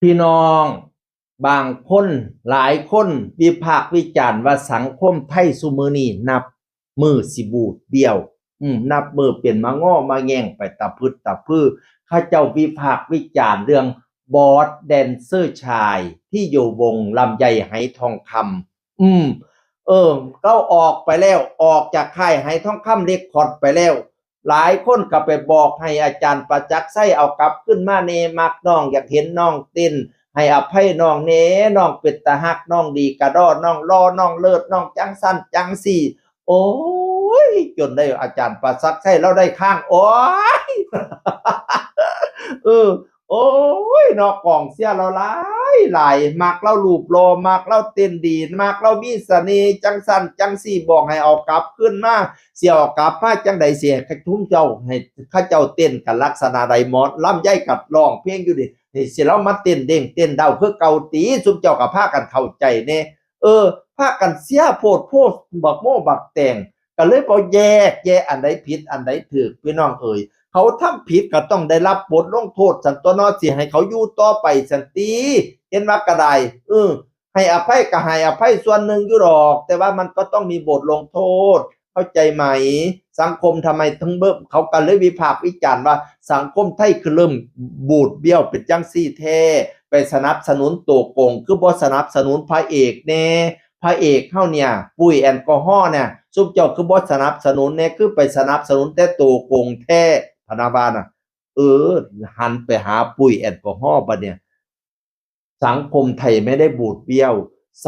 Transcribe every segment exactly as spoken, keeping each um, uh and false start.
พี่น้องบางคนหลายคนวิพากษ์วิจารณ์ว่าสังคมไทยซุมื้อนี้นับมื้อสิบูดเบี้ยว อืมนับมื้อเป็นมะง้อมะแง่งไปตะพึดตะพื้อ เขาเจ้าวิพากษ์วิจารณ์เรื่องบอสแดนเซอร์ชายที่อยู่วงลำไยไหทองคำ อืม เออ ก็ออกไปแล้ว ออกจากค่ายไหทองคำเรคคอร์ดไปแล้ว หลายคนก็ไปบอกให้อาจารย์ประจักษ์ไส้เอากลับขึ้นมาแน่ มักน้อง อยากเห็นน้องเต้น ให้อภัยน้องแน่ น้องเป็นตาฮัก น้องดีกระดอ น้องหล่อ น้องเลิศ น้องจังสั้นจังสี่ โอ้ย จนได้อาจารย์ประจักษ์ไส้เราได้ข้าง โอ้ย เออ โอ้ย เนาะ กองเชียร์เราหลายหลาย มักเรารูปหล่อ มักเราเต้นดี มักเรามีเสน่ห์จังสั้นจังสี่ บอกให้เอากลับขึ้นมา สิเอากลับมาจังใด๋ สิให้ทุมเจ้า ให้เขาเจ้าเต้นกันลักษณะใด๋ หมอลำไยก็ร้องเพลงอยู่นี่ นี่สิเรามาเต้นเด้งเต้นเด้าคือเก่าติ ซุมเจ้าก็พากันเข้าใจแน่ เออ พากันเชียร์โพดโพ บักโมบักแตง ก็เลยบ่แยกแยะอันใดผิดอันใดถูก พี่น้องเอ๋ย เขาทำผิดก็ต้องได้รับบทลงโทษซั้นตั๊วเนาะ สิให้เขาอยู่ต่อไปซั้นติ เห็นว่าก็ได้ เออ ให้อภัยก็ให้อภัยส่วนหนึ่งอยู่ดอก แต่ว่ามันก็ต้องมีบทลงโทษ เข้าใจไหม สังคมทำไมถึงเบิ่ง เขาก็เลยวิพากษ์วิจารณ์ว่าสังคมไทยคือเริ่มบูดเบี้ยวเป็นจังซี่แท้ ไปสนับสนุนตัวโกง คือบ่สนับสนุนพระเอกแน่ พระเอกเฮาเนี่ย ปุ้ยแอลกอฮอล์เนี่ย ซุมเจ้าคือบ่สนับสนุนแน่ คือไปสนับสนุนแต่ตัวโกงแท้ พะนะว่าน่ะ เออ หันไปหาปุ้ยแอลกอฮอล์บัดเนี่ย สังคมไทยไม่ได้บูดเบี้ยว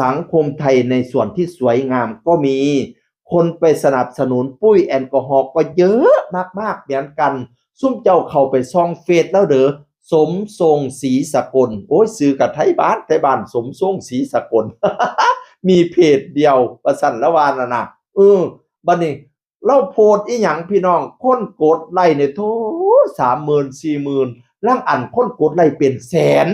สังคมไทยในส่วนที่สวยงามก็มี คนไปสนับสนุนปุ้ยแอลกอฮอล์ก็เยอะมากๆเหมือนกัน ซุมเจ้าเข้าไปส่องเฟซลาวเด้อ สมทรงศรีสกล โอ้ย ชื่อก็ไทบ้าน ไทบ้าน สมทรงศรีสกล มีเพจเดียว ว่าซั่น ลาวว่านั่นน่ะ เออ บัดนี้ ลาวโพสต์อีหยังพี่น้อง คนกดไลค์เนี่ย โธ่ สามหมื่น สี่หมื่น ลางอันคนกดไลค์เป็นแสน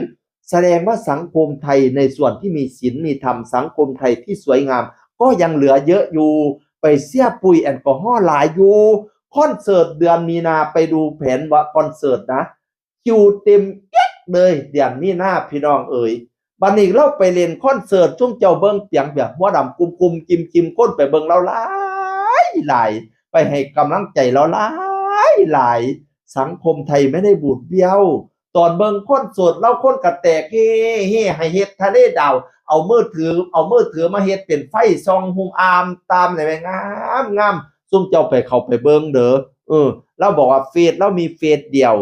แสดงว่าสังคมไทยในส่วนที่มีศีลมีธรรม สังคมไทยที่สวยงาม ก็ยังเหลือเยอะอยู่ ไปเชียร์ปุ้ยแอลกอฮอล์หลายอยู่ คอนเสิร์ตเดือนมีนา ไปดูแผนว่าคอนเสิร์ตนะ คิวเต็มเอี๊ยดเลย เดือนมีนา พี่น้องเอ๋ย บัดนี้ลาวไปเล่นคอนเสิร์ต ซุมเจ้าเบิ่งเปียงแบบหัวดำกุมๆ กิมๆ คนไปเบิ่งลาวหลายหลาย ไปให้กำลังใจลาวหลายหลาย สังคมไทยไม่ได้บูดเบี้ยว ตอนเบิ่งคอนเสิร์ตลาวคนก็แตกเฮ เฮ ให้เฮ็ดทะเลดาว เอามือถือ เอามือถือมาเฮ็ดเป็นไฟส่องหุมอามตาม ได้แม่งามงาม ซุมเจ้าไปเข้าไปเบิ่งเด้อ เออ ลาวบอกว่าเฟซลาวมีเฟซเดียว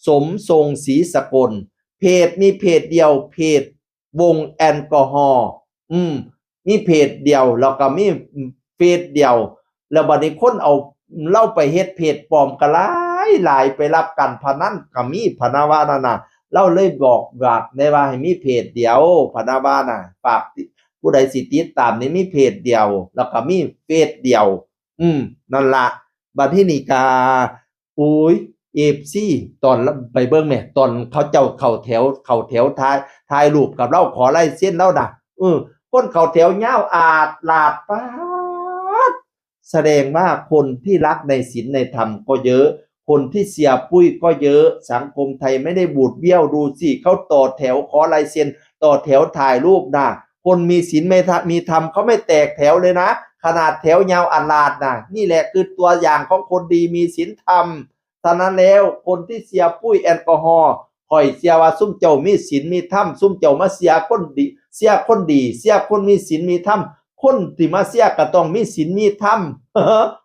สมทรงศรีสกล เพจมีเพจเดียว เพจวงแอลกอฮอล์ อืม มีเพจเดียว แล้วก็มีเฟซเดียว แล้วบัดนี้คนเอาลาวไปเฮ็ดเพจปลอมก็หลายหลาย ไปรับการพนันก็มี พะนะว่านั่นน่ะ ลาวเลยบอกฝากแน่ว่าให้มีเพจเดียว พะนะว่าน่ะ ฝากผู้ใดสิติดตามนี่มีเพจเดียว แล้วก็มีเฟซเดียว อืม นั่นละ บัดนี้นี่กา โอ้ย เอฟซี ตอนละ ไปเบิ่งแหม ตอนเขาเจ้าเข้าแถว เข้าแถวถ่าย ถ่ายรูปกับลาว ขอลายเซ็นลาวน่ะ เออ คนเข้าแถวยาวอาดลาด ป๊าด แสดงว่าคนที่รักในศีลในธรรมก็เยอะ คนที่เชียร์ปุ้ยก็เยอะ สังคมไทยไม่ได้บูดเบี้ยว ดูสิ เขาต่อแถวขอลายเซ็น ต่อแถวถ่ายรูปน่ะ คนมีศีลไม่ทะ มีธรรมเขาไม่แตกแถวเลยนะ ขนาดแถวยาวอาดลาดน่ะ นี่แหละคือตัวอย่างของคนดีมีศีลธรรม ฉะนั้นแล้วคนที่เชียร์ปุ้ยแอลกอฮอล์ ข้อยเชื่อว่าซุมเจ้ามีศีลมีธรรม ซุมเจ้ามาเชียร์คนดี เชียร์คนดี เชียร์คนมีศีลมีธรรม คนที่มาเชียร์ก็ต้องมีศีลมีธรรม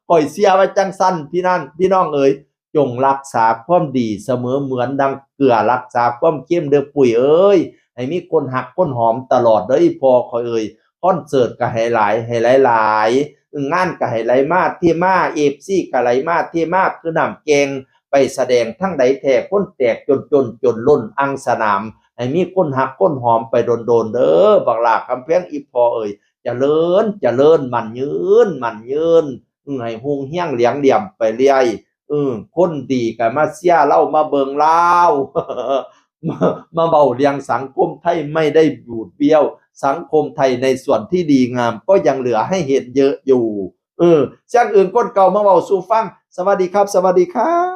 ข้อยเชื่อว่าจั่งซั้น พี่นั่น พี่น้องเอ๋ย จงรักษาความดีเสมอเหมือนดังเกลือรักษาความเค็มเด้อปุ้ยเอ๋ย ให้มีคนฮักคนหอมตลอดเด้ออีพ่อข้อยเอ๋ย คอนเสิร์ตก็ให้หลาย ให้หลายๆ งานก็ให้ไหลมาเทมา เอฟซี ก็ไหลมาเทมา คือน้ำแก่ง ไปแสดงทางใดแท้ คนแตกจนจนจนล้นอังสนาม ให้มีคนฮักคนหอมไปโดนๆ เด้อ บักหลากำแพงอีพ่อเอ๋ย เจริญ เจริญ มั่นยืน มั่นยืน อือ ให้ฮุ่งเฮียงเหลียงเหลี่ยมไปเรื่อย อือ คนดีก็มาเชียร์ลาว มาเบิ่งลาว มา มาเว้าเรื่องสังคมไทยไม่ได้บูดเบี้ยว สังคมไทยในส่วนที่ดีงามก็ยังเหลือให้เห็นเยอะอยู่ เออ เสียงอื่นคนเก่ามาเว้าสู่ฟัง สวัสดีครับ สวัสดีครับ